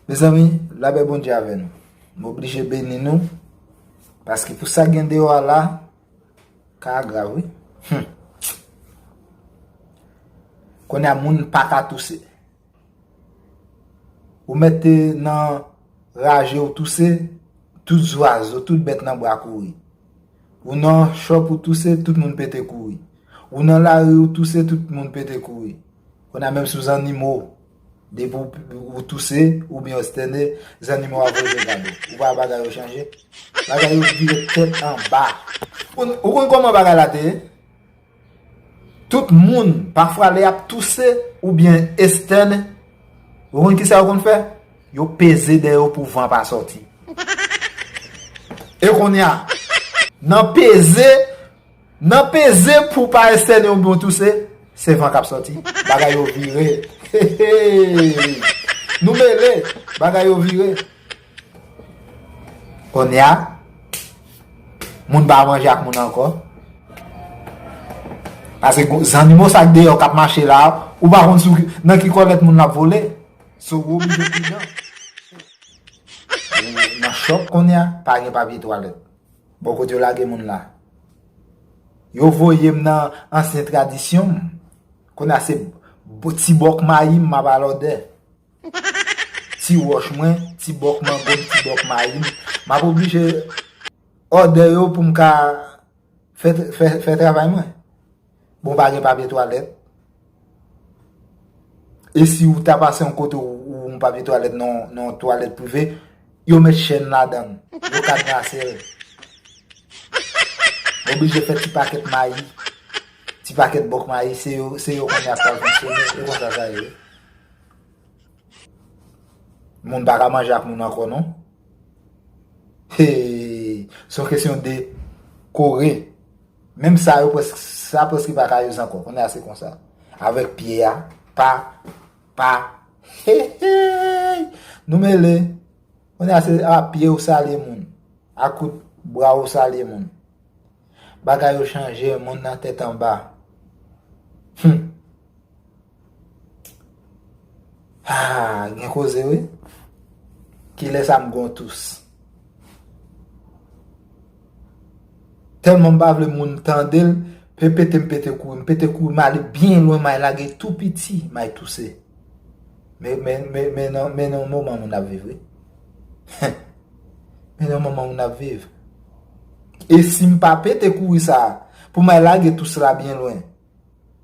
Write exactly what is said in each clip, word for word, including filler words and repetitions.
Mezanmi, lapè Bondye avè nou. M oblije beni nou, paske pou sa gen deyò a la, ka grav, wi. Hmm. Kounye a, moun pa ka touse. Ou mete nan raje w touse, tout zwazo, tout bèt nan bwa kouri. Ou nan chòp ou touse, tout moun pete kouri. Ou nan lari ou touse, tout moun pete kouri. Kounye a menm sou zannimo, depi w, ou touse, oubyen estène, zannimo ap voye gade w. Ou pa bagay yo chanje? Bagay yo vire tèt anba. Ou, ou konn kòman bagay la te ye? Tout moun, pafwa lè y ap touse oubyen estène, ou konn kisa yo konn fè? Yo peze dèyè yo pou van pa sòti. E kounye a, nan peze, nan peze pou pa estène oubyen touse, se van k ap sòti. Bagay yo vire. Nou mele, bagay yo vire. Kounye a, moun pa manje ak moun ankò. Paske gwo zannimo sa k deyò k ap mache la, ou pa konn sou ki, nan ki kòlèt moun l ap vole. So, ou oblije pridan. Ou nan chòp kounye a, pa gen papye twalèt. Bò kote yo lage moun la. Yo voye m nan ansyen tradisyon m. Kounye a se bo-, ti bòk mayi m m ap al òdè. Ti wòch mwen, ti bòk mango m, ti bòk mayi m. M ap oblije òdè yo pou m ka fè, fè, fè travay mwen. Bon, pa gen papye twalèt. E si ou ta pase yon kote ou, ou yon papye twalèt nan, nan yon twalèt prive, yo met chèn ladan l. Yo kadnase l. Oblije fè ti pakèt mayi. Ti pakèt bòk mayi, se yo, se yo kounye a k pral fonksyone. E konsa sa ye. Moun pa ka manje ak moun ankò, non. Hey, se yon kesyon de kore. Menm sa, yo prèsk-, sa prèske pa ka use ankò. Kounye a se konsa. Avèk pye a, pa, pa. Hey, hey. Nou mele. Kounye a se a pye ou salye moun. A kout bra ou salye moun. Bagay yo chanje, moun nan tèt anba. Hmm. Ah, gen koze, wi. Kilè sa m gon tous. Tèlman m pa vle moun tande l, pe pete m pete kouri, m pete kouri, m ale byen lwen, m al lage tou piti, m al touse. Men, men, men, men nan, men nan yon moman moun ap viv, wi. Men nan yon moman moun ap viv. E si m pa pete kouri sa, pou m al lage tous la byen lwen,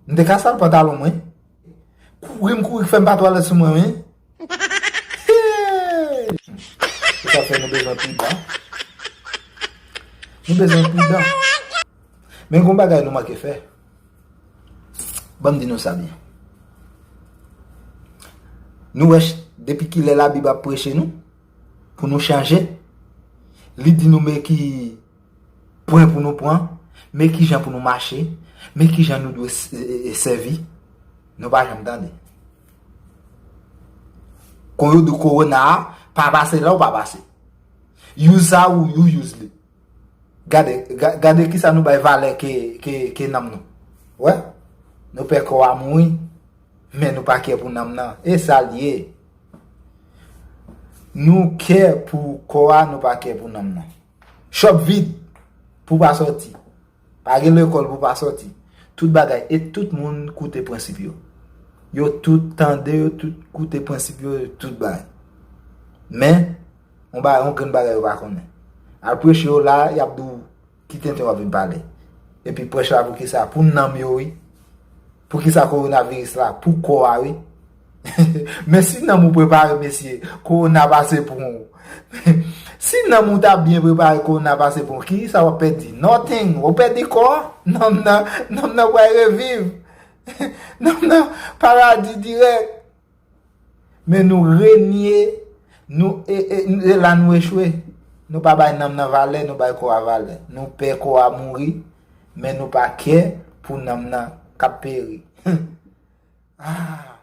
m te ka sal pantalon mwen. Kouri m kouri k fè m pa twalèt sou mwen, wi. Hey! Se sa fè nou bezwen pridan. Nou bezwen pridan. Men gon bagay nou manke fè. Ban m di nou sa byen. Nou wè ch-, depi kilè Labib ap preche nou, pou nou chanje, li di nou men ki pwen pou nou pran, men kijan pou nou mache, men kijan nou dwe s-, e, e, e, sèvi. Nou pa janm tande. Kon yo di kowona a, pa pase la ou pa pase. Use sa ou you use li. Gade, ga-, gade kisa nou bay valè ke, ke, ke nanm nou. Wè? Nou pè kò a mouri, men nou pa kè pou nanm nan. E sa l ye. Nou kè pou kò a, nou pa kè pou nanm nan. Chòp vid pou pa sòti. Pa gen lekòl pou pa sòti. Tout bagay, e tout moun koute prensip yo. Yo tout tande, yo tout koute prensip yo, tout bagay. Men, yon ba-, yon grenn bagay yo pa konnen. Al preche yo la, y ap di w, ki tenten w ap vin pale. Epi prèch la pou kisa? Pou nanm yo, wi. Pou kisa kowonaviris la? Pou kò a, wi. Men si nanm ou prepare, mesye, kowona pase pou ou. Si nanm ou ta byen prepare, kowona pase pou ou, kisa w ap pèdi? Nothing. Ou pèdi kò a? Nanm nan, nanm nan pral reviv. Nanm nan paradi dirèk. Men nou renye, nou, e, e, e la nou echwe. Nou pa bay nanm nan valè, nou bay kò a valè. Nou pè kò a mouri, men nou pa kè pou nanm nan k ap peri. Ah.